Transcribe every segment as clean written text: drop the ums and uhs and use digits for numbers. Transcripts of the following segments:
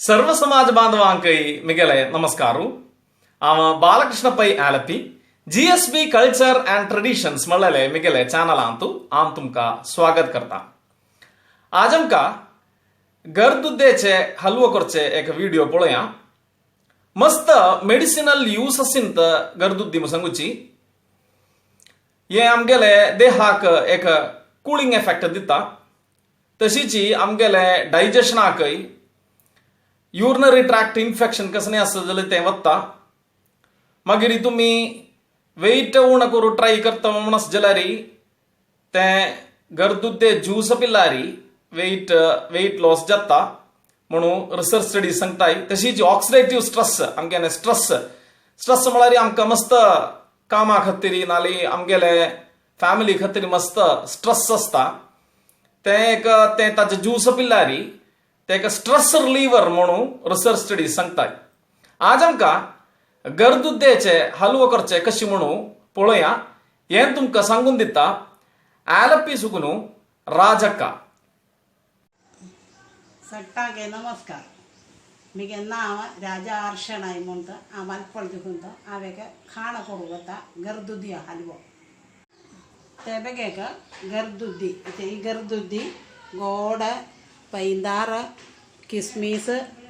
सर्व समाज बांधवांकय मिगेले नमस्कार. हांव Balakrishna Pai Alleppey, GSB culture and traditions म्हणलेले मिगेले चॅनलांत हांव तुमकां स्वागत करता. आज आमकां गरदुद्देचे हलवो करचे एक व्हिडिओ पळोवया. मस्त मेडिसिनल यूस आसीन गरदुद्दी म्हूण सांगुची. हे आमगेले देहाक एक कुलिंग एफेक्ट दिता, तशीच आमगेले डायजेशनाकय, युरिनरी ट्रॅक्ट इन्फेक्शन कसलें आसत जाल्यार तें वता. मागीर तुमी वेट उणो करूं ट्राय करता म्हूण आसत जाल्यार तें गरदुद्दे ज्यूस पिल्यार वेट वेट लॉस जाता म्हणून रिसर्च स्टडी सांगताय. तशीच ऑक्सिडेटिव्ह स्ट्रेस, आमगेले स्ट्रेस स्ट्रेस म्हळ्यार आमकां मस्त कामा खातीर नाल्यार आमगेले फॅमिली खातीर मस्त स्ट्रेस आसता, तें एक तें ताजें ज्यूस पिल्यार तें एक स्ट्रेस रिलीवर म्हणून रिसर्च स्टडी सांगताय. आज आमकां गरदुद्देचे हलवो करचे कशी म्हणून पळोवया. हें तुमकां सांगून दिता आलप्पी सुकून राजक्का. सट्टाके नमस्कार. मिगे नांव राजा हर्षणाय म्हणटा. हांव वालपळजी खुंत. हांव एक खाण करूं वता, गरदुदी हलवो. ते बेगेक गरदुद्दी, ही गरदुद्दी, गोड, पैंदार, किसमिस,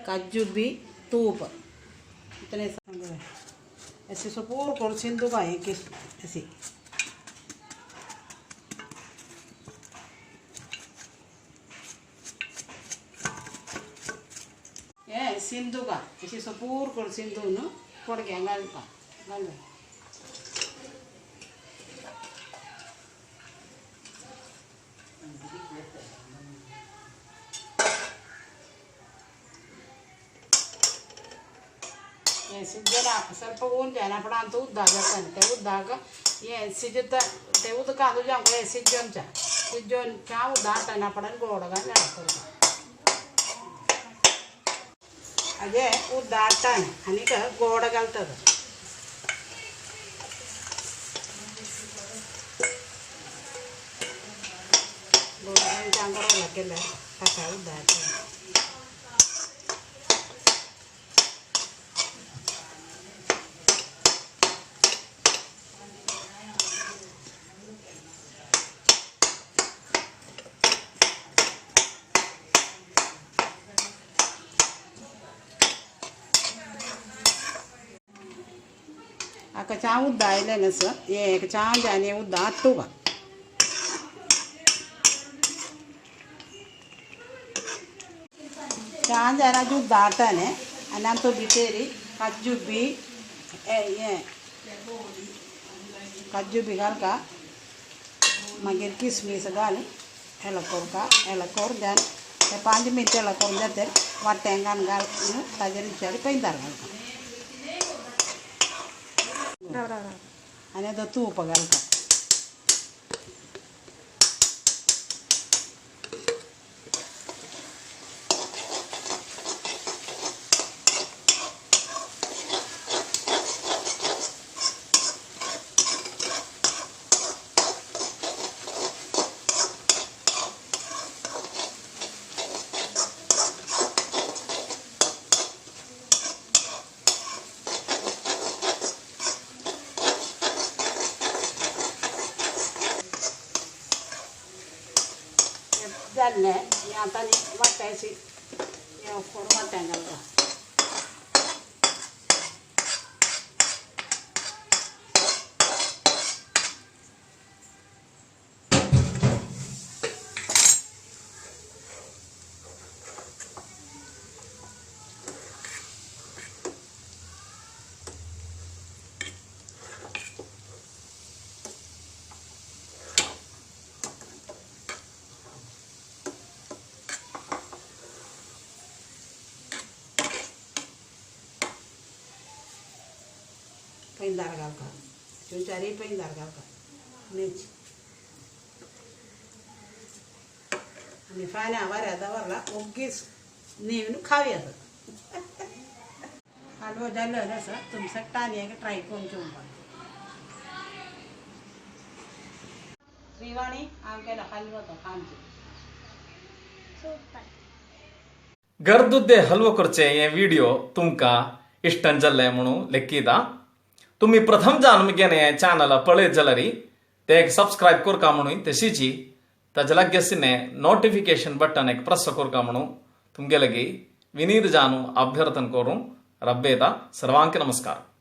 कज्जुबी, तूप, इतने ऐसे सपूर कर सिंधु का है किस ऐसी ये सिंधु का ऐसी सपूर कर सिंधु नु पड़ गया घालपा घाल. सिज्जला ಸ್ವಲ್ಪ ऊन आपण अंत उद्दाक जाता ते उद्दाक हे सिजता ते उदकांत जावंक हे सिज्जोनच्या सिज्जोन च्या उद्दाक आपण गोड घाल करता. अजे उद्दाटान आनीक गोड घालतात. गोड घालून बरोबर केलं ताका उद्दाट. आका चा उद्दा आयलें सर एक चा जाने उद्दा आट्टुका. चा जाना उद्दा आट्टाने आनी तो भितर कज्जुबी हे कज्जुबी घालका, मागीर किसमीस घाल, एलो करका. एलो करून जान ते 5 मिनट एलो करून जाता. वाटेंगान घाल, ताजेर विचार पैंदार घालका आनी आतां तूप घालता. जालें हें आतां न्ही वाट्याची हें करून वाट्यां घालता. पैंदार घालता, चारय पैंदार घालता मिर्च आनी फाल्यां वाऱ्या दवरला ओगीच न्हीवन खावया. हलवो जालो आसा, तुमी सट्टांनी एक ट्राय करून जेवपाक. श्रीवाणी हांव केला हलवो तो खांची. ಸೂಪರ್. गर्दुद्दे हलवो करचे हे व्हिडिओ तुमकां इश्टन जाल्ले म्हणून लेखिता. तुम्ही प्रथम जावन मुगेलें हें चॅनल पळयत जाल्यार ते एक सबस्क्रायब करका म्हणून, तशीच ताजे लागीं आशिल्लें नोटिफिकेशन बटन एक प्रेस करका म्हणून तुमगे लागीं विनीत जानू अभ्यर्थन करूं रब्बेता. सर्वांक नमस्कार.